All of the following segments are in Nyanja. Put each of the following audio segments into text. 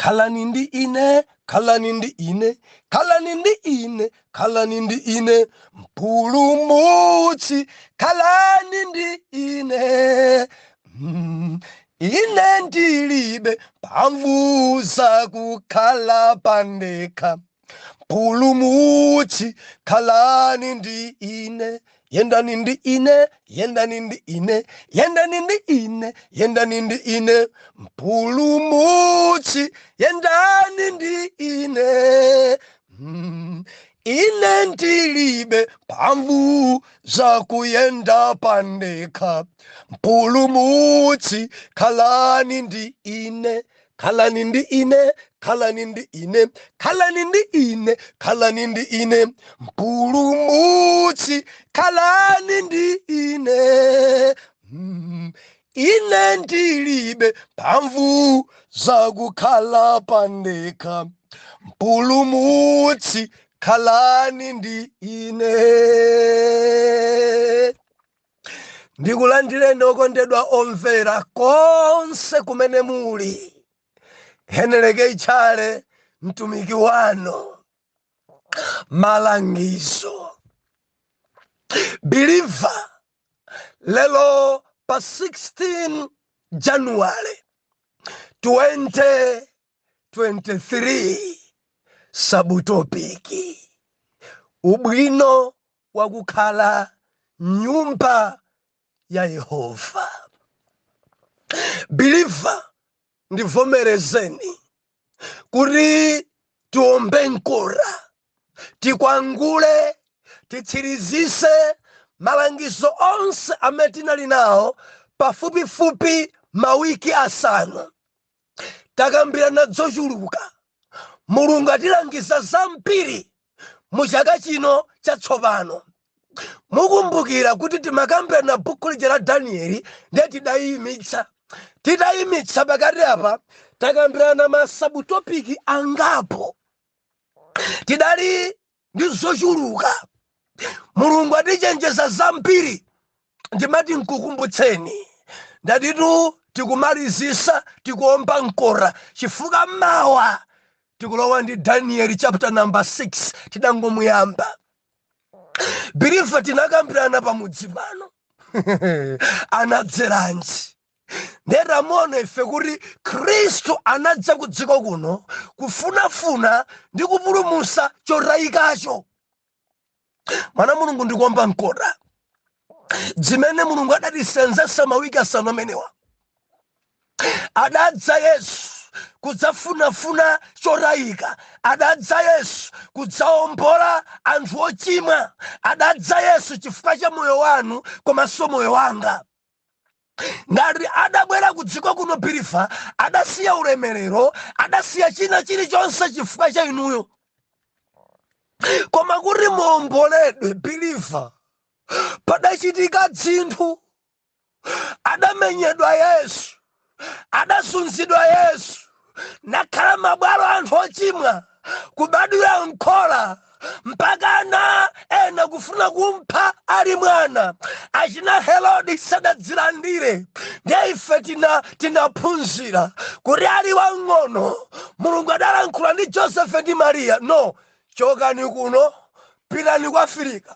Khalani ndi ine, khalani ndi ine, khalani ndi ine, khalani ndi ine, Mpulumutsi, khalani ndi ine. Ine ndilibe mphamvu zakukhala pandekha. Mpulumutsi, khalani ndi ine. Yendani ndi ine, yendani ndi ine, yendani ndi ine, yendani ndi ine. Mpulumutsi, yendani ndi ine. Ine ndilibe mphamvu zakuyenda pandekha. Mpulumutsi, khalani ndi ine. Khalani ndi ine, khalani ndi ine, khalani ndi ine, khalani ndi ine. Mpulumutsi, khalani ndi ine. Ine ndilibe mphamvu zakukhala pandekha. Mpulumutsi, khalani ndi ine. Ndikulandireni okondedwa omvera konse kumene muli. Heneleke Ichale, mtumiki wanu. Malangizo. Believer, lero pa 16 January 2023, subtopic ubwino wakukhala nyumba ya Yehova. Believer, ndivomerezeni kuti tiombe mkora, tikwangule, titsirizise malangizo onse amene tinali nawo pafupifupi mawiki 5. Takambirana zochuluka. Mulungu atilangiza zambiri mu chaka chino chatsopano. Mukumbukira kuti timakambirana buku lija la Danieli, ndiye tidayimitsa. Titayimitsa pakati apa, takambirana ma subtopic angapo. Tidali ndi zochuluka. Mulungu atichenjeza zambiri. Ndimati nkukumbutseni, ndatitu tikumalizisa, tikuomba mkora, chifukwa mawa tikulowa ndi Daniel chapter number 6, tidangomuyamba. Believer, tinakambirana pamudzi pano anadzeranji. Ndetamuona ife kuti Khristu anadza ku dziko kuno kufunafuna ndi kupulumutsa chotayikacho. Mwana Mulungu, ndikuomba mkora zimene Mulungu adatisenzesa mawiki 5 amenewa. Adadza Yesu kudzafunafuna chotayika, adadza Yesu kudzaombola anthu ochimwa, adadza Yesu chifukwa cha moyo wanu komanso moyo wanga. Ngati adabwera ku dziko kuno, believer, adasiya ulemerero, adasiya china chilichonse chifukwa cha inuyo. Koma kuti muomboledwe, believer, padachitika dzinthu. Adamenyedwa Yesu, adazunzidwa Yesu, nakhala mabwalo anthu ochimwa, kubadwira mkhola, mpaka ana ena kufuna kumpha ali mwana. Achina Herodi sadadzilandire. Ndiye ife tinaphunzira kuti ali wang'ono Mulungu adalankhula ndi Joseph ndi Mariya, no, chokani kuno, pitani ku Afirika.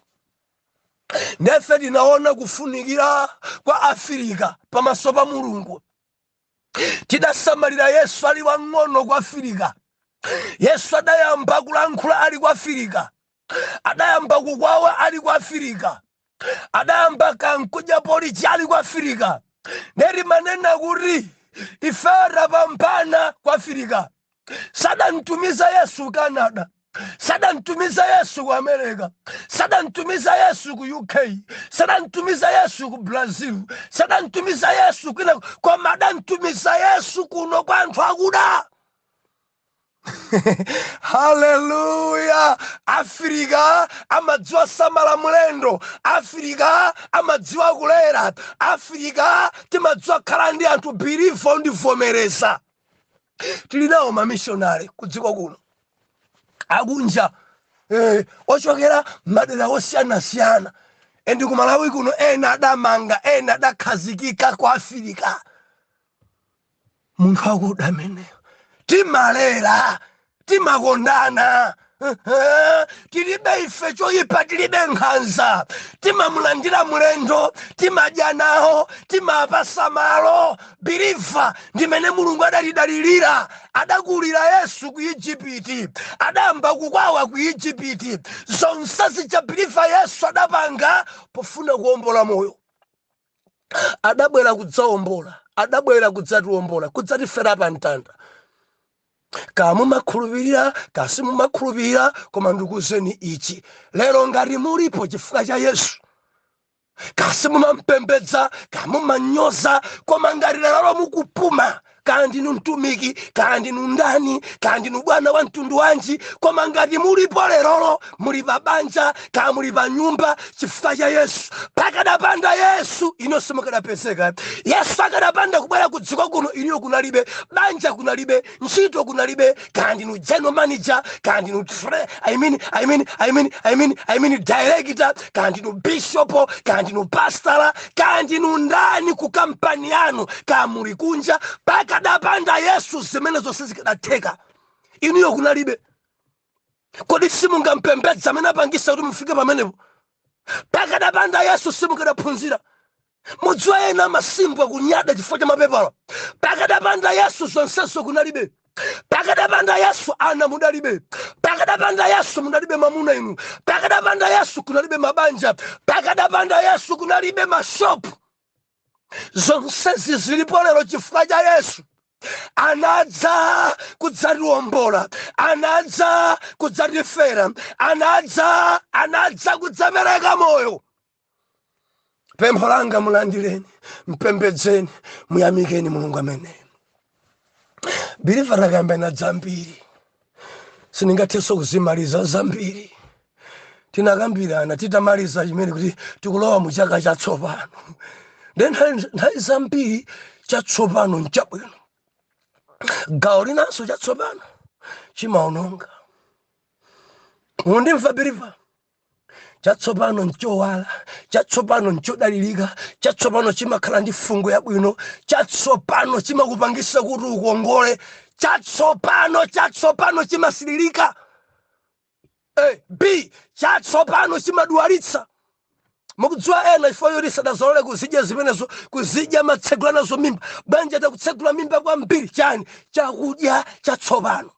Nefe tinaona kufunikira kwa Afirika pamaso pa Mulungu. Tidasamalira Yesu ali wang'ono ku Afirika. Yesu adayamba kulankhula ali ku Afirika, adayamba kukwawa ali ku Afirika, adayamba kankudya polichi ali ku Afirika. Neri manena kuti ife tapambana ku Afirika. Sadantumiza Yesu Canada, sadantumiza Yesu ku America, sadantumiza Yesu ku UK, sadantumiza Yesu ku Brazil, sadantumiza Yesu kwina, koma adantumiza Yesu kuno kwa anthu akuda. Haleluya! Afirika amadziwa samala mulendo, Afirika amadziwa kulera, Afirika timadziwa khala ndi anthu. Believer, ndivomereza, tili nawo mamishonari ku dziko kuno akunja, ochokera madera osiyanasiyana, and ku Malawi kuno ena adamanga, ena adakhazikika ku Afirika. Munthu akuda ameneyo Timalera, timakondana, tilibe ife choyipa, tilibe nkhanza, timamulandira mlendo, timadya nawo, timapasa malo. Believer, ndimene Mulungu adatidalirira. Adakulira Yesu ku Ijipiti, adayamba kukwawa ku Ijipiti. Zonse zija, believer, Yesu adapanga pofuna kuwombola moyo. Adabwera kudzawombola, adabwera kudzatiwombola, kudzatifera pa mtanda. Kamumakhulupirira kasi mumakhulupirira, koma ndikuwuzeni ichi lero: ngati mulipo chifukwa cha Yesu, kasi mumampembedza, kamumanyoza, koma ngati lero mukupuma, kaya ndinu mtumiki, kaya ndinu ndani, kaya ndinu bwana wa mtundu wanji, koma ngati mulipo lerolo, muli pa banja, kaya muli pa nyumba, chifukwa cha Yesu. Pakadapanda Yesu, ino simukanapezeka. Yesu akadapanda kubwera ku dziko kuno, iniyo kunalibe banja, kunalibe ntchito, kunalibe kaya ndinu general manager, kaya ndinu I mean, director, kaya ndinu bishop, kaya ndinu pastor, kaya ndinu ndani ku kampani yanu, kaya muli kunja, pakadapanda Yesu zimene zonse zikadatheka, inuyo kunalibe. Kodi simungampembedza amene apangisa kuti mufike pamenepo? Pakadapanda Yesu simukadaphunzira. Mudziwa ena amasimbwa kunyada chifukwa cha mapepala. Pakadapanda Yesu zonsezo kunalibe. Pakadapanda Yesu ana mudalibe. Pakadapanda Yesu mudalibe mamuna inu. Pakadapanda Yesu kunalibe mabanja. Pakadapanda Yesu kunalibe mashopu. Zonsezi zilipo lero chifukwa cha Yesu. Anadza kudzatiwombola, anadza kudzatifera, anadza kudzapereka moyo. Pempho langa, mulandireni, mpembedzeni, muyamikeni Mulungu amene. Believer, takambena zambiri, sindingathenso kuzimaliza zambiri. Tinakambirana titamaliza chimene kuti tikulowa mu chaka chatsopano. Ndi nthawi zambiri chatsopano nchabwino, gawo linanso chatsopano chimaononga. Mundimva, believer? Chatsopano nchowala, chatsopano nchodalirika, chatsopano chimakhala ndi fungo yabwino, chatsopano chimakupangisa kuti ukongole, chatsopano chimasililika. B, chatsopano chimadwalitsa. Mukudziwa ena chifukwa choti sadazolole kuzidya zimenezo, kuzidya matsegula nazo mimba. Banja takutsegula mimba kwambiri chani? Chakudya chatsopano.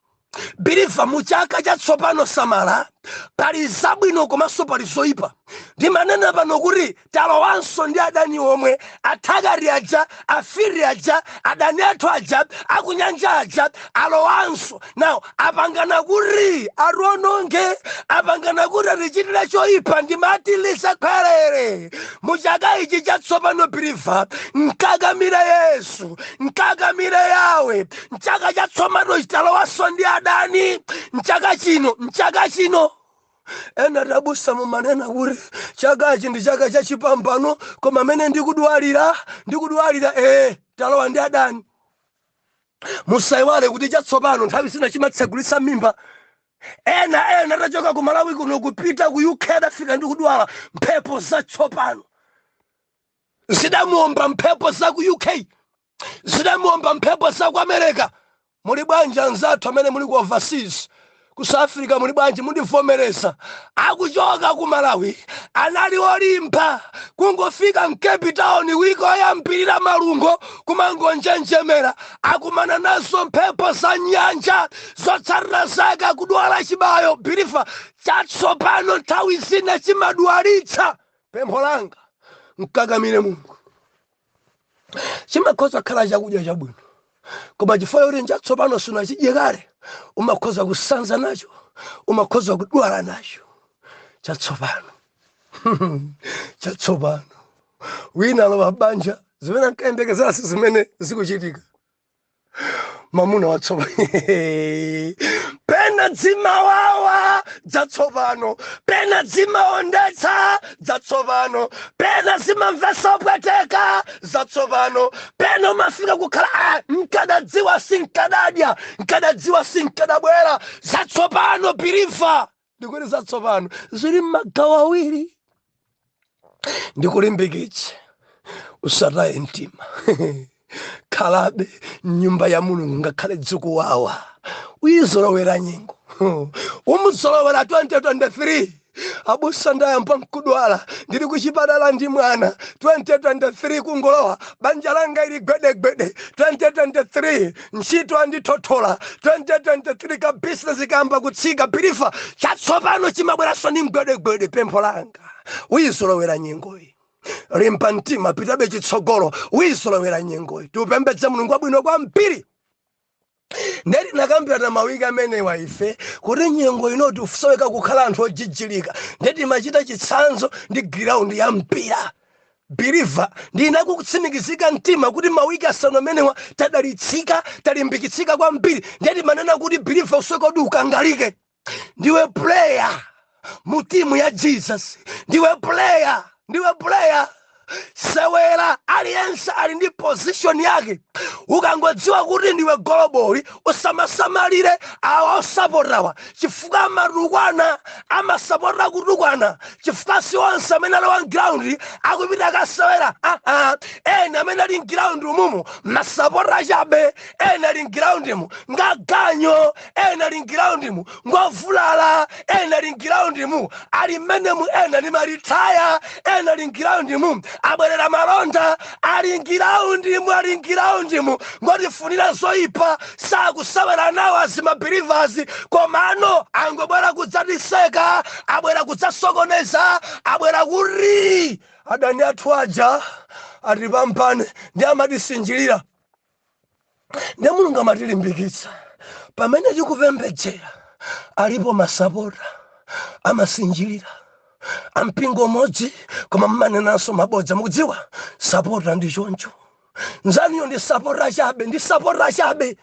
Believer, muchaka chatsopano samala, pali zabwino komanso pali zoyipa. Ndimanena pano kuti talowanso ndi adani omwe athakati aja, afiri aja, adani athu aja akunyanja aja alowanso nawo. Apangana kuti ationonge, apangana kuti atichitire choyipa. Ndimati lisakhwerere muchaka ichi chatsopano, believer, nkakamire Yesu, nkakamire Yawe. Mchaka chatsopano talowanso ndi adani mchaka chino. Mchaka chino ena tabusa mumanena kuti chakachi ndi chaka chachipambano, koma amene ndikudwalira, ndikudwalira. Talowa ndi adani. Musayiwale kuti chatsopano nthawi zina chimatsegulitsa mimba. Ena atachoka ku Malawi kuno kupita ku UK, adafika ndi kudwala. Mphepo zatsopano zidamuomba, mphepo za ku UK zidamuomba, mphepo za ku America. Muli bwanji anzathu amene muli ku overseas, ku South Africa? Muli bwanji? Mundivomereza, akuchoka ku Malawi anali olimba, kungofika mCape Town wiki oyambirira malungo, kumangonjenjemera, akumana nazo mphepo za nyanja, zotsatira zake akudwala chibayo. Believer, chatsopano nthawi zina chimadwalitsa. Pempho langa, mkakamire Mulungu. Chimakhoza kukhala chakudya chabwino, koma chifukwa choti nchatsopano, sunachidye kale, umakhoza kusanza nacho, umakhoza kudwala nacho. Chatsopano, chatsopano. Wina alowa banja, zimene ankayembekezera si zimene zikuchitika. Mamuna watsopano pena dzimawawa dzatsopano, pena dzimaondetsa dzatsopano, pena zimamvesa opweteka zatsopano, pena umafika kukhala, ah, nkadadziwa sinkadadya, nkadadziwa sinkadabwera. Zatsopano, believer, ndikuti zatsopano zili m'magawo awiri. Ndikulimbikitse, usataye mtima. Khalabe mnyumba ya Mulungu ngakhale dzikuwawa. Uyizolowera nyengo, umuzolowera 2023. Abusa, ndayamba nkudwala, ndili kuchipatala ndi mwana. 2023 kungolowa, banja langa ili gwedegwede. 2023 ntchito andithothola. 2023 ka business kamba kutsika. Believer, chatsopano chimabweranso ndi mgwedegwede. Pempho langa, uyizolowera nyengoyi. Limba mtima, pitabe chitsogolo, uyizolowera nyengoyi. Tiupembedze Mulungu wabwino kwambiri. Ndeti nakambirana mawiki amenewa ife kuti nyengo ino tifusoweka kukhala anthu ojijilika. Ndeti machita chitsanzo ndi ground ya mpira. Believer, ndinakutsimikizika mtima kuti mawiki 5 amenewa tadalitsika, talimbikitsika kwambiri. Ndeti manena kuti, believer, usoweka kuti ukangalike. Ndiwe player mu timu ya Jesus, ndiwe player, ndiwe player, sewera. Aliyense ali ndi position yake. Ukangodziwa kuti ndiwe goloboli, usamasamalire awa osapotawa, chifukwa amatukwana, amasapota kutukwana, chifukwa si onse amene alowa mground akupita akasewera. Ah, ena amene ali mground umumu masapota chabe, ena ali mground ngaganyo, ena ali mground ngovulala, ena ali mground mu ali mmenemu, ena ndi maretire, ena ali mground mu abwerera malonda, ali mground mu, ali mground mu ngotifunira zoyipa, sakusewera nawo azima believers, komano angobwera kudzatiseka, abwera kudzasokoneza, abwera kuti adani athu aja atipambane, ndi amatisinjirira. Ndi Mulungu amatilimbikitsa pamene tikupembedzera. Alipo masapota amasinjirira ampingo umodzi, koma mmanenanso mabodza. Mukudziwa sapota ndi choncho, nzaniyo ndi sapota chabe, ndi sapota chabe,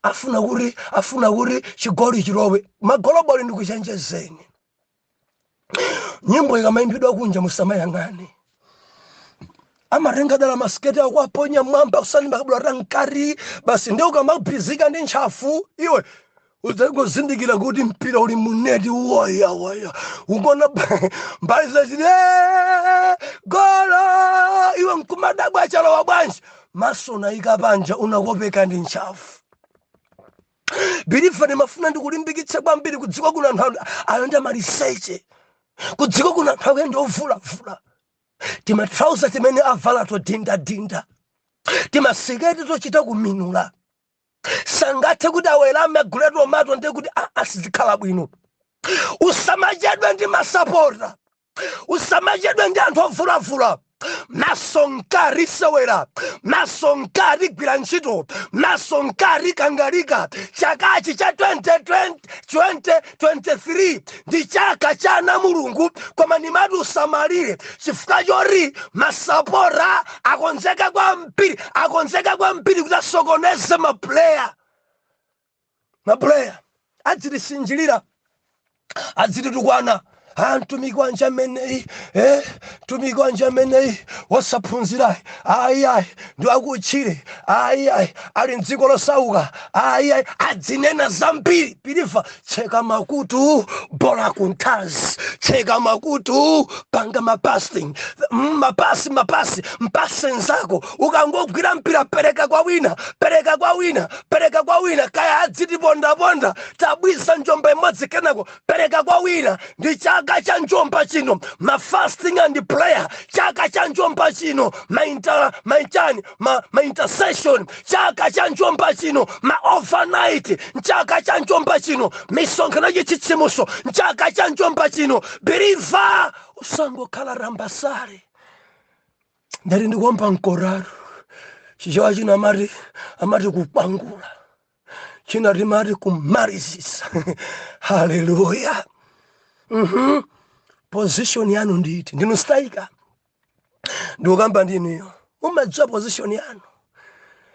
Afuna kuti chigoli chilowe magoloboli. Ndikuchenjezeni, nyimbo ikamayimbidwa kunja musamayang'ane. Amatenga dala masiketi akuaponya mwamba, kusani makabula tankati basi. Ndi ukamabhizika ndi ntchafu iwe, udzangozindikira kuti mpira uli muneti. Waya waya, ukona mbali zachiti golo, iwe nkumadabwa chalowa bwanji? Maso unayika panja, unakopeka ndi ntchafu. Believer, ndimafuna ndikulimbikitse kwambiri. Kudziko kuno anthu ayenda maliseche, kudziko kuno anthu akuyenda ovulavula, timatrauza timene avala todindadinda, timasiketi tochita kuminula, sangathe kuti awelame agule tomato. Ndiye kuti asizikhala bwino. Usamachedwe ndi masapota, usamachedwe ndi anthu ovulavula. Maso nkari sewera, maso nkari gwira ntchito, maso nkari kangalika. Chakachi cha 2020, 2023 ndi chaka cha ana Mulungu, koma nimati usamalire chifukwa choti masapota akonzeka kwambiri, akonzeka kwambiri kuti asokoneze maplayer. Maplayer adzitisinjirira, adzititukwana. Ah, mtumiki wanje ameneyi, mtumiki wanje ameneyi wosaphunzirayi, ayi ayi, ndi akutchire, ayi ayi, ali mdziko losauka, ayi ayi, adzinena zambiri. Believer, tseka makutu, bola kunthazi, tseka makutu, panga mapasting, mapasi, mapasi, mpase nzako. Ukangogwira mpira, pereka kwa wina, pereka kwa wina, pereka kwa wina. Kaya adzitipondaponda, tabwiza njomba imodzi, kenako pereka kwa wina. Ndi chaka cha njomba chino, ma fasting and prayer. Chaka cha njomba chino, ma mainchani, ma intercession. Chaka cha njomba chino, ma overnight. Chaka cha njomba chino, misonkhano yachitsitsimuso. Chaka cha njomba chino, believer, usangokhala rambasale. Ndati ndikuomba mkoraro. Chichewa chino amati kukwangula, china timati kumalizisa. Haleluya! Position yanu nditi? Ndinu striker? Ndikukamba ndinuyo, mumadziwa position yanu?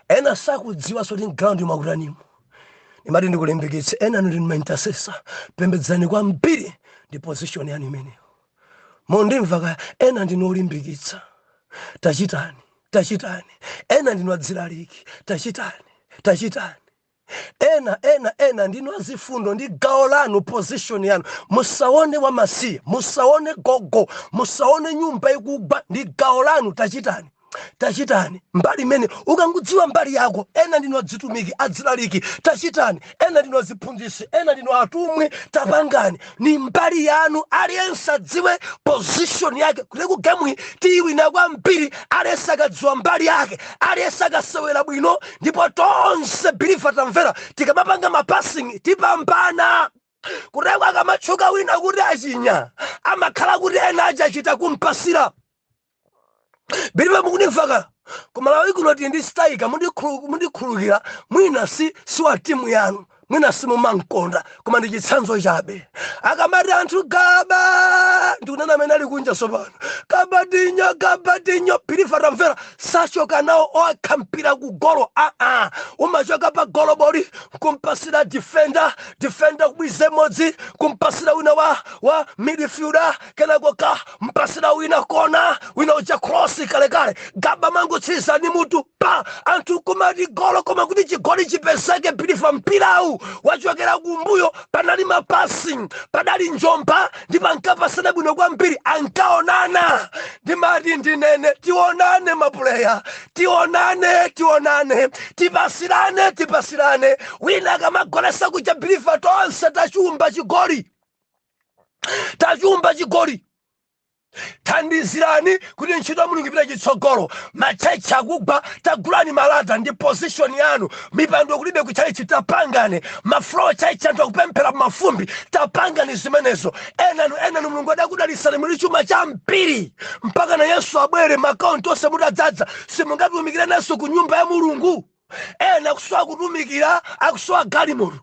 Ena sakudziwa soti mground mwakutanimo. Ndimati ndikulimbikitse, ena ndinu ma intercessor, pembedzani kwambiri, ndi position yanu imeneyo. Mundimva kaya? Ena ndinu olimbikitsa, tachitani, tachitani. Ena ndinu adzilaliki, tachitani, tachitani. Ena, ena, ena ndinu azifundo, ndi gawo lanu, position yanu. Musaone wamasiye, musaone gogo, musaone nyumba ikugwa, ndi gawo lanu, tachitani. Tachitani mbali imene ukangudziwa mbali yako. Ena ndinu adzitumiki, adzilaliki, tachitani. Ena ndinu aziphunzitsi, ena ndinu atumwi, tapangani ni mbali yanu. Aliyense adziwe position yake kuti ku game tiyiwina kwambiri aliyense akadziwa mbali yake, aliyense akasewera bwino. Ndipo tonse, believer, tamvera, tikamapanga ma passing tipambana. Kuteko akamatchuka wina kuti achinya, amakhala kuti ena achachita kumpasira. Believer, mukundimvaka? Kumalawi kuno tili ndi striker, mundikhululukira, mwina si wa timu yanu, mwina simumankonda, koma ndi chitsanzo chabe. Akamati anthu Gaba, ndikunena amene ali kunja sopano, Gabadinho, Gabadinho, believer, tamvera, sachoka nawo okha mpira ku golo. Aa, umachoka pa goloboli kumpasira defender, defender kubwiza imodzi, kumpasira wina wa midfielder, kenako ka mpasira wina kona, wina uja cross. Kalekale Gaba mangotsiriza ni mutu pa anthu kumati golo. Koma kuti chigoli chipezeke, believer, mpirawu wachokera kumbuyo, panali ma passing, padali njomba, ndipo ankapasana bwino kwambiri, ankaonana. Ndimati ndinene, tionane ma player, tionane, tionane, tipasirane, tipasirane. Wina akamagolesa kuja, believer, tonse tachumba chigoli, tachumba chigoli. Thandizirani kuti ntchito ya Mulungu ipite chitsogolo. Ma church akugwa, tagulani malata, ndi position yanu. Mipando kulibe kuchalichi, tapangane. Ma floor church anthu akupemphera mafumbi, tapangani zimenezo. Enanu, enanu Mulungu adakudalisani, muli chuma cha mpiri, mpaka na Yesu abwere ma account onse mutadzaza, simungatumikire naso ku nyumba ya Mulungu. Ena akusowa kutumikira, akusowa galimoto.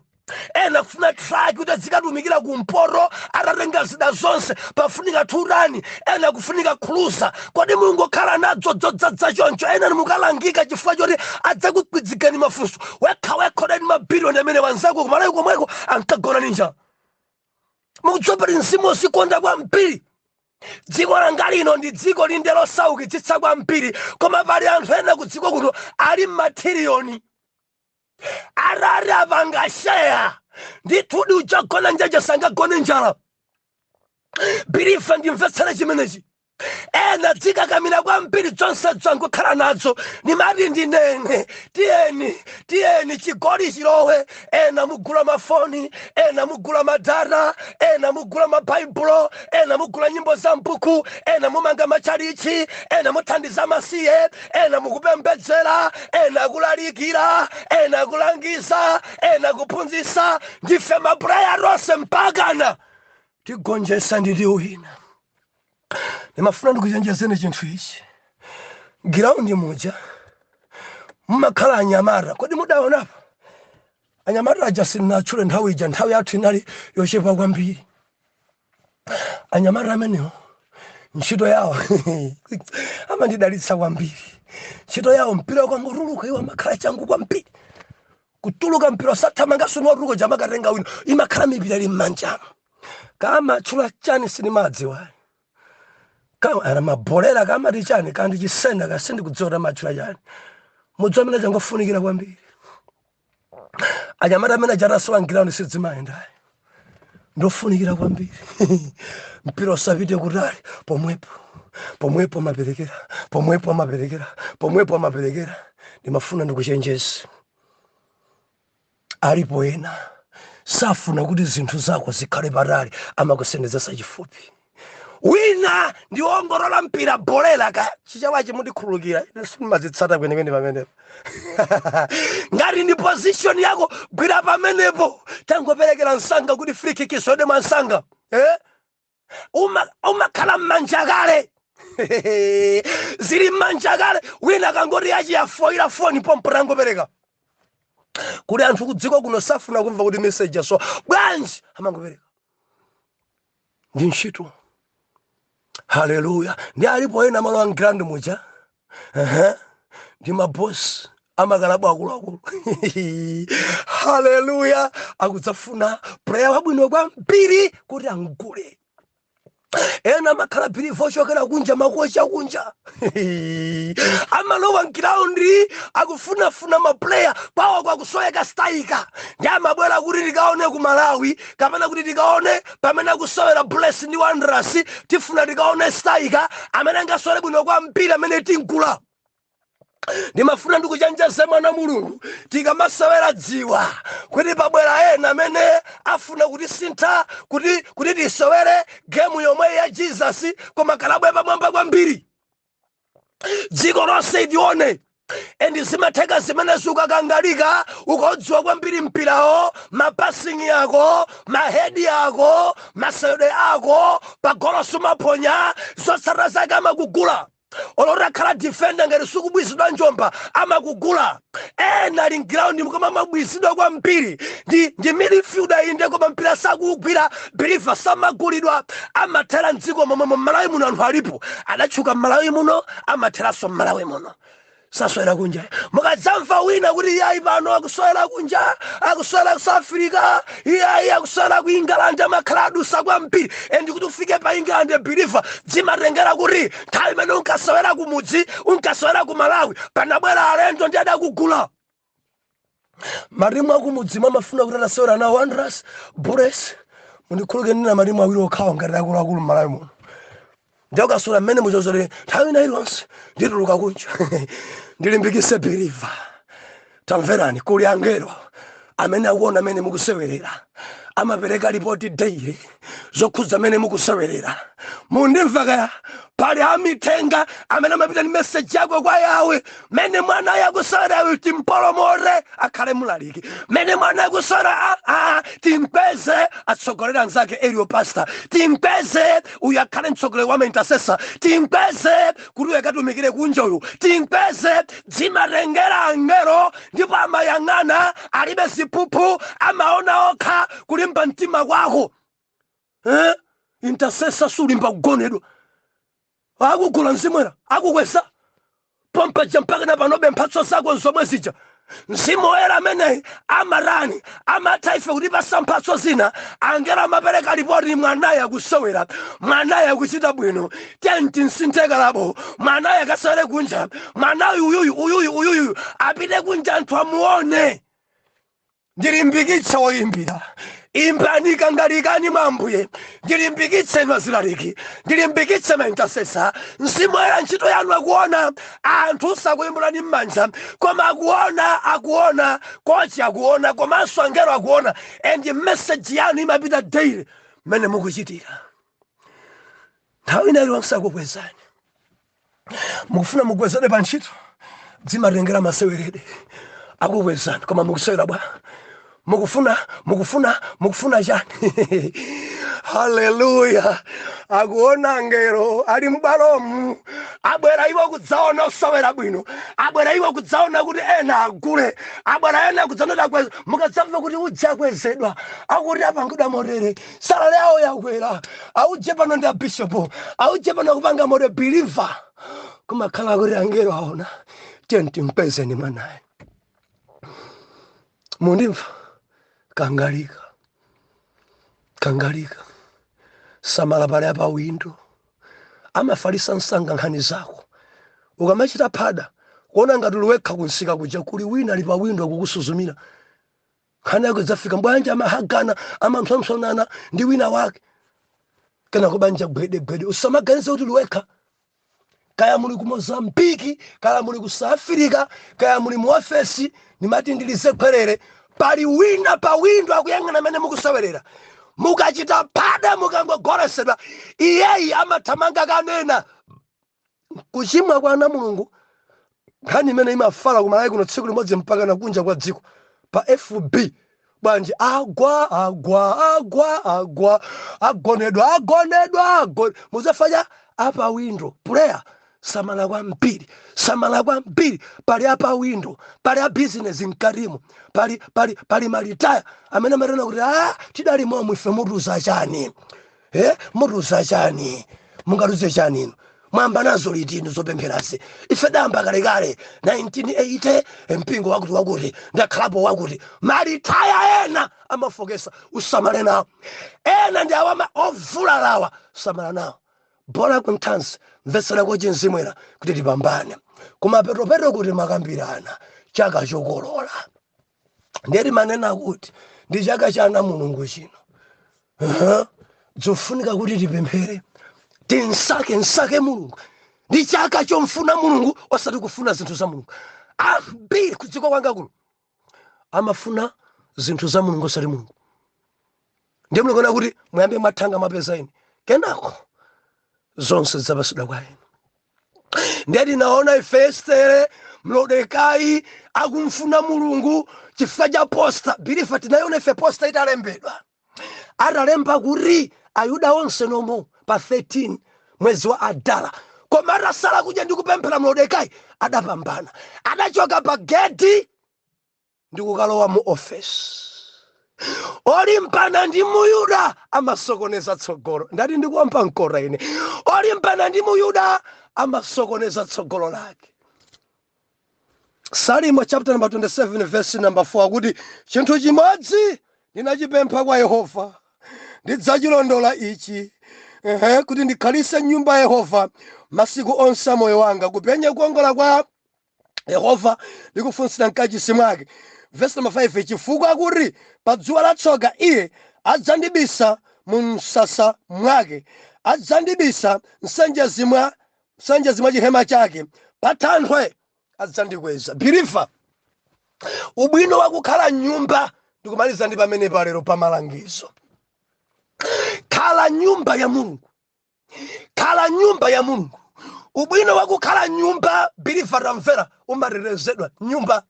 Ena kufuna truck kuti azikatumikira kumpoto, atatenga zida zonse pafunika 2 ton. Ena kufunika cruiser. Kodi Mulungu okhala nadzo dzodzaza choncho, ena mukalangika chifukwa choti adzakukwidzikani mafunso. Wekha wekha udani mabiliyoni amene wanzako kumalawi komweko ankagona ninja. Mukudziwa pali mzimu wozikonda kwambiri. Dziko langa lino ndi dziko linde losaukitsitsa kwambiri, koma pali anthu ena ku dziko kuno ali mmathiriyoni. Arari apanga share, ndithudi uchagona njaja sangagone njala. Believer, ndimvetsere chimenechi. Ena dzikakamira kwambiri, zonse dzangokhala nadzo. Nimati ndinene, tiyeni, tiyeni chigoli chilowe. Ena mugula mafoni, ena mugula ma data, ena mugula mabaibulo, ena mugula nyimbo za mbuku, ena mumanga machalichi, ena muthandiza masiye, ena mukupembedzera, ena kulalikira, ena kulangiza, ena kuphunzitsa. Ndife ma player tonse mpakana tigonjesa ndi tiwina. Ndimafuna ndikuchenjezeni chinthu ichi. Ground muja mumakhala anyamata. Kodi mudaonapo anyamata aja? Sinnatchule nthawi ija, nthawi yathu inali yochepa kwambiri. Anyamata amenewo ntchito yawo amandidalitsa kwambiri. Ntchito yawo, mpira ukangotuluka, iwo amakhala changu kwambiri kutuluka mpira, osathamangaso niwatuluka jamakatenga wino, imakhala mipira ili mmanjamo. Kama tchula chani sinimadziwa, kama ana mabolera, kamati chani, kandi chisena kasindikudziwa kuti amatchula chani. Mudzi amene changofunikira kwambiri, anyamata amene achatasowa m'ground sidzimayendayo, ndofunikira kwambiri. Mpira usapite kutali, pomwepo pomwepo amaperekera, pomwepo amaperekera, pomwepo amaperekera. Ndimafuna ndikuchenjeze, alipo ena safuna kuti zinthu zako zikhale patali, amakusendezesa chifupi. Wina ndi wongolola mpira, bolera ka chichawachi, mundikhululukira, ine sindimazitsata kwenikweni pamenepo. Ngati ndi position yako, gwira pamenepo, tangoperekera msanga kuti free kick isode mwansanga, eh? Umakhala mmanja kale, zili mmanja kale. Wina akangoti achiyafoira foni, pompo tangopereka. Kuli anthu kudziko kuno safuna kumva kuti message so bwanji, amangopereka, ndi ntchito. Haleluya! Ndi alipo ena malo a m'ground muja, ndi mabosi amakalabu akuluakulu. Haleluya! Akudzafuna player wabwino kwambiri kuti angule. Ena amakhala believer ochokera kunja, ma coach akunja amalowa m'ground akufunafuna ma player kwawo, kwakusoweka striker, ndi amabwera kuti tikaone ku Malawi kapena kuti tikaone pamene akusowera Bullets ndi Wanderers, tifuna tikaone striker amene angasowere bwino kwambiri amene tinkula. Ndimafuna ndikuchenjeze, mwana Mulungu, tikamasewera dziwa kuti pabwera ena amene afuna kutisintha kuti tisewere game yomwe ya Jesus, koma kalabwe pamwamba kwambiri, dziko lonse itione. And zimatheka zimene ukakangalika, ukaodziwa kwambiri mpirawo, ma passing yako, ma head yako, masewedwe ako pagolo sumaphonya, zotsatira zake amakugula. Olotakhala defender, ngati sukubwizidwa njomba amakugula. Ena ali m'ground koma amabwizidwa kwambiri ndi midfielder, inde, koma mpira sakuugwira. Believer, samagulidwa, amathera mdziko momwe. Mmalawi muno anthu alipo adatchuka mmalawi muno, amatheranso mmalawi muno, saswera kunja. Mukadzamva wina kuti iyayi, pano akuswera kunja, akuswera ku South Africa, iyayi, akuswera ku England, amakhala adusa kwambiri. And kuti ufike pa England, believer, zimatengera kuti nthawi imene unkasewera kumudzi, unkasewera ku Malawi, panabwera alendo ndi adakugula. Matimu akumudzi amafuna kuti atasewera nawo Wanderers, Bullets, mundikhuluke ndina matimu awiri okhawa ngati akuluakulu mmalawi muno, ndiyakasula mmene muchozole nthawi ina iliyonse ndituluka kunja. Ndilimbikise believer, tamverani, kuli angelo amene akuona amene mukusewerera, amapereka ripoti daily zokhudza amene mukusewerera. Mundimva kaya? Pali amithenga amene amapita ndi message yako kwa Yawe: mene mwana yakusewera timpolomore akhale mulaliki, mene mwana yakusewera timpeze atsogolera anzake area pastor, timpeze uyu akhale mtsogoleri wa intercessor, timpeze kuti uyu akatumikire kunja, uyu timpeze. Zimatengera angelo, ndipo amayang'ana, alibe ziphuphu, amaona okha kulimba mtima kwako, eh? Intercessor sulimba kugonedwa, akugula mzimwera, akukweza pompaja mpaka na panobe mphatso zako zomwe zija. Mzimu Woyera ameneyi amatani? Amatha ife kutipasa mphatso zina. Angelo amapereka ripoti: mwanayi akusewera, mwanayi akuchita bwino, tenti msinthekalabo, mwanayi akasewere kunja, mwanayi uyuyu, uyuyu, uyuyu apite kunja, anthu amuone. Ndilimbikitse woyimbira, imbani, kangalikani mwa Ambuye. Ndilimbikitse mazilaliki, ndilimbikitse ma intercessor. Mzimu Woyera ntchito yanu akuona. Anthu sakuyimbirani m'manja, koma akuona, akuona, coach akuona, komanso angelo akuona. And message yanu imapita daily mmene mukuchitira. Nthawi ina iliyonse akukwezani. Mukufuna mukwezedwe pa ntchito, dzimatengera masewerede, akukwezani. Koma mukusewera bwa? Mukufuna chani? Haleluya! Akuona ngelo ali m'bwalomu, abwera iwo kudzaona osewera bwino, abwera iwo kudzaona kuti ena agule, abwera ena kudzaona kuti akweza. Mukadzamva kuti udze akwezedwa, akuti apangidwa motere, salary yawo yakwera, auje pano ndi abishopu, auje pano kupanga motere, believer, kumakhala kuti angelo aona: tiye timpezeni mwanayo. Mundimva? Kangalika, kangalika, samala, pale apa windo amafalisa msanga nkhani zako. Ukamachita phada kuona ngati uliwekha kunsika kuja, kuli wina ali pa windo akukusuzumira. Nkhani yako idzafika bwanja, amahagana, amampsompsonana ndi wina wake, kana kubanja gwedegwede. Usamaganize kuti uliwekha. Kaya muli ku Mozambiki, kaya muli ku South Africa, kaya muli mu ofesi, nimati ndilize khwerere, pali wina pa windo akuyang'ana amene mukusewerera. Mukachita phada, mukangogolesedwa, iyeyi amathamanga kanena kuchimwa kwa ana Mulungu. Nkhani imene imafala kumalawi kuno tsiku limodzi mpaka na kunja kwa dziko pa FB bwanji: agwa, agwa, agwa, agwa, agonedwa, agonedwa, muzafanya apa window player. Samala kwambiri, samala kwambiri. Pali apa window, pali a business mkatimo, pali ma retire amene amatena kuti a tidali momwe ife. Mutuza chani? Eh, mutuza chani? Mungatuze chani inu? Mwamba nazo liti inu zopempherasi? Ife damba kalekale 1980, mpingo wakuti wakuti, ndakhalapo wakuti. Ma retire ena amafokesa, usamale nawo. Ena ndi awama ovulalawa, samala nawo. Bola kunthansi, mvetsera kochinzimwera kuti tipambane kumapetopeto, kuti makambirana chaka chokolola. Ndeti manena kuti ndi chaka cha ana Mulungu chino. Zofunika kuti tipemphere, tinsake nsake Mulungu. Ndi chaka chomfuna Mulungu, osati kufuna zinthu za Mulungu. Ambiri kudziko kwanga kuno amafuna zinthu za Mulungu, osati Mulungu. Ndiye Mulungu anena kuti muyambe mwathanga mwapeza ine, kenako zonse zidzapasidwa kwa inu. Ndiye tinaona ife Estere, Mlodekai akumfuna Mulungu chifukwa cha poster. Believer, tinaona ife poster italembedwa, atalemba kuti Ayuda onse nomo pa 13 mwezi wa Adara. Koma atasala kudya ndi kupemphera, Mlodekai adapambana, adachoka pa geti ndi kukalowa mu ofesi. Olimbana ndi Muyuda amasokoneza tsogolo. Ndati ndikuwampa mkora ine. Olimbana ndi Muyuda amasokoneza tsogolo lake. Salimo chapter number 27 verse number 4 akuti, "Chinthu chimodzi ndinachipempha kwa Yehova, ndidzachilondola ichi, kuti ndikhalise nyumba ya Yehova masiku onse a moyo wanga, kupenya kukongola kwa Yehova ndi kufunsira mkachisi mwake." Verse number 5, "Chifukwa kuti pa dzuwa la tsoka iye adzandibisa mu msasa mwake, adzandibisa msanjezi mwa chihema chake, pa thanthwe adzandikweza." Believer, ubwino wakukhala nyumba, ndikumaliza ndi pamene palero pa malangizo. Khala nyumba ya Mulungu, khala nyumba ya Mulungu. Ubwino wakukhala nyumba, believer, tamvera, umatetezedwa nyumba.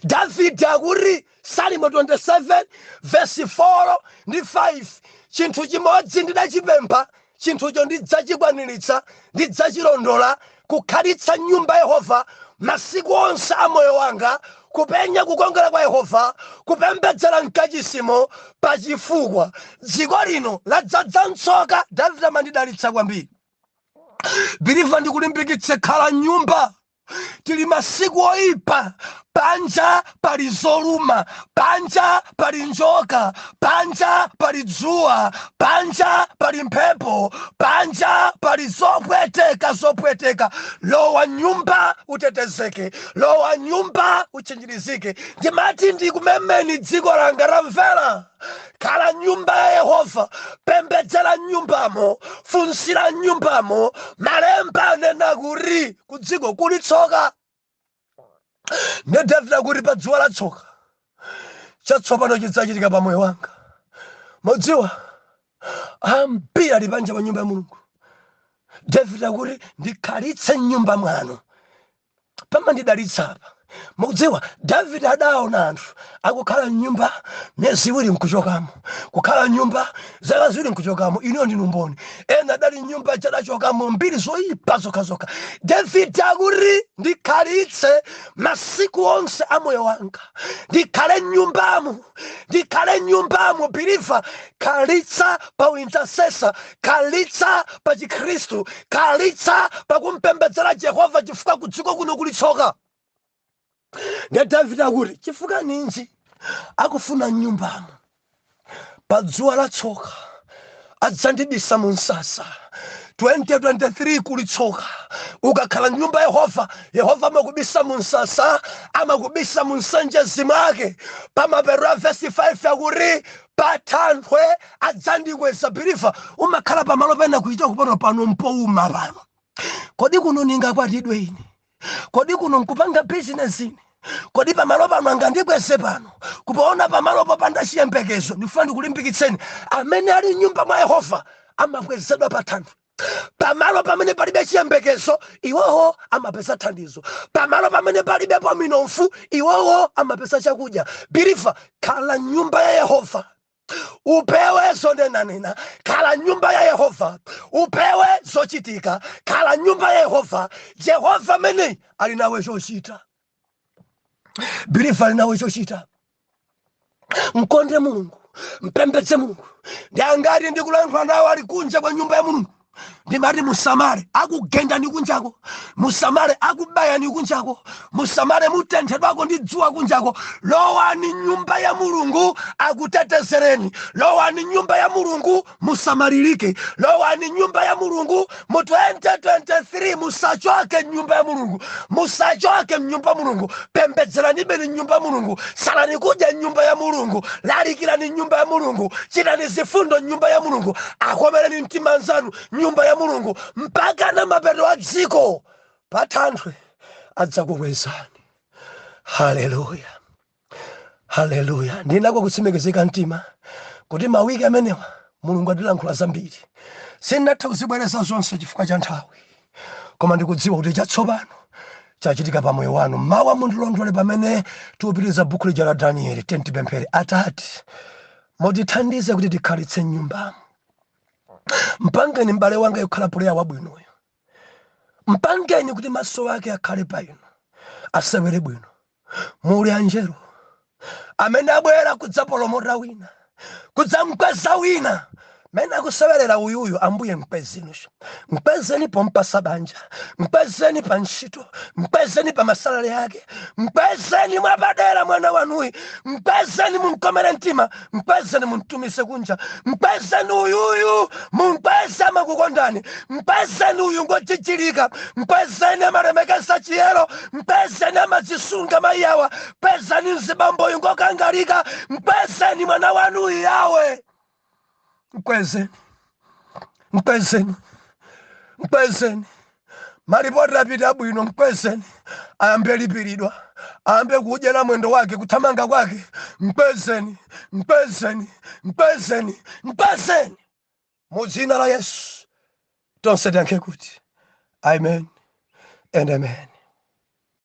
Davide akuti, Salimo 27 verse 4 ndi 5, "Chinthu chimodzi ndidachipempha, chinthucho ndidzachikwaniritsa, ndidzachilondola, kukhalitsa nyumba ya Yehova masiku onse a moyo wanga, kupenya kukongola kwa Yehova, kupembedzera mkachisimo." Pachifukwa dziko lino ladzadza mtsoka. Davide amandidalitsa kwambiri. Believer, ndikulimbikitse, khala nyumba. Tili masiku oyipa. Panja pali zoluma, panja pali njoka, panja pali dzuwa, panja pali mphepo, panja pali zopweteka zopweteka. Lowa nyumba utetezeke, lowa nyumba uchenjerizike. Ndimati ndikumemeni, dziko langa ramvera, khala nyumba ya Yehova, pembedzera nyumbamo, funsira nyumbamo. Malemba anena kuti kudziko kuli tsoka. Ndiye Davide akuti pa dzuwa la tsoka chatsopano chidzachitika pa moyo wanga. Mudziwa, ambiri ali panja pa nyumba ya Mulungu. Davide akuti ndikhalitse nyumba mwanu, pamandidalitsa apa. Mukudziwa, Davide adaona anthu akukhala mnyumba miyezi 2 nkuchokamo, kukhala nyumba zaka 2 nkuchokamo. Iniyo ndinu mboni. Ena adali nyumba chadachokamo, mbiri zoyipa zokhazokha. Davide akuti ndikhalitse masiku onse a moyo wanga, ndikhale nyumbamo, ndikhale nyumbamo. Believer, khalitsa pa uintercessor, khalitsa pa Chikhristu, khalitsa pa kumpembedzera Jehova, chifukwa kudziko kuno kuli tsoka. Ndiye Davide akuti chifukwa ninji akufuna nyumbamo? Pa dzuwa la tsoka adzandibisa mu msasa. 2023 kuli tsoka. Ukakhala nyumba ya Yehova, Yehova amakubisa mu msasa, amakubisa mu nsanjezi mwake. Pamapeto a vesi 5 akuti pa thanthwe adzandikweza. Believer, umakhala pamalo pena kuita kupano pano mpouma pano. Kodi kuno ningakwatidwe ine? Kodi kuno nkupanga bizinesi ine? Kodi pamalo pano angandikweze pano? Kupaona pamalo popanda chiyembekezo. Ndifuna ndikulimbikitseni, amene ali mnyumba mwa Yehova amakwezedwa pa thanthwe. Pamalo pamene palibe chiyembekezo, iwowo amapeza thandizo. Pamalo pamene palibepo minofu, iwowo amapeza chakudya. Believer, khala nyumba ya Yehova, upewe zonenanena. Khala nyumba ya Yehova, upewe zochitika. Khala nyumba ya Yehova. Yehova amene ali nawe chochita. Believer, ali nawe chochita. Mkonde Mulungu, mpembedze Mulungu. Ndi angati ndikulankhula nawo ali kunja kwa nyumba ya Mulungu? Ndimati musamale, akugendani kunjako. Musamale, akubayani kunjako. Musamale, mutenthedwako ndi dzuwa kunjako. Lowani nyumba ya Mulungu, akutetezereni. Lowani nyumba ya Mulungu, musamalirike. Lowani nyumba ya Mulungu mu 2023. Musachoke nyumba ya Mulungu, musachoke mnyumba ya Mulungu. Pembedzerani beni nyumba ya Mulungu, salani kudya nyumba ya Mulungu, lalikirani nyumba ya Mulungu, chitani zifundo nyumba ya Mulungu, akomereni mtima anzanu nyumba ya ya Mulungu mpaka na mapeto a dziko. Pa thanthwe adzakukwezani. Haleluya, haleluya! Ndinako kutsimikizika mtima kuti mawiki amenewa Mulungu atilankhula zambiri. Sindinatha kuzibwereza zonse chifukwa cha nthawi, koma ndikudziwa kuti chatsopano chachitika pa moyo wanu. Mawa mundilondole pamene tikupitiriza buku lija la Danieli. Tentipemphere. Atate, mutithandize kuti tikhalitse mnyumbamo. Mpangeni m'bale wanga yokhala player wabwinoyo, mpangeni kuti maso ake akhale pa inu, asewere bwino. Muli anjelo amene abwera kudzapolomota wina, kudzamkweza wina mene akusewerera uyuyu. Ambuye, mkwezeninso, mkwezeni pompasa banja, mkwezeni pa ntchito, mkwezeni pa masalale ake, mkwezeni mwapadera mwana wanuyi, mkwezeni, mumkomere mtima, mkwezeni, mumtumise kunja, mkwezeni uyuyu, mumkweze, amakukondani, mkwezeni uyu ngochichilika, mkwezeni, amalemekeza chiyero, mkwezeni, amazisunga mayiyawa, kwezani mzibamboyu ngokangalika, mkwezeni mwana wanuyi. Yawe, mkwezeni, mkwezeni, mkwezeni. Malipoti apita abwino, mkwezeni, ayambe lipiridwa, ayambe kudyera mwendo wake, kuthamanga kwake. Mkwezeni, mkwezeni, mkwezeni, mkwezeni mu dzina la Yesu. Tonse tiyankhe kuti amen and amen.